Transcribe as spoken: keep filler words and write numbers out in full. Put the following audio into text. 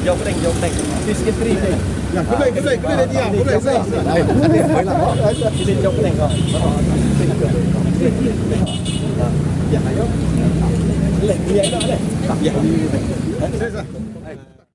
Jauh pening, jauh pening. Fish ke three. Ya, kedai, kedai, kedai dia, kedai saya. Sini jauh pening kau. Ya, ayo. Boleh, dia ada, ada. Ya. Saya, saya.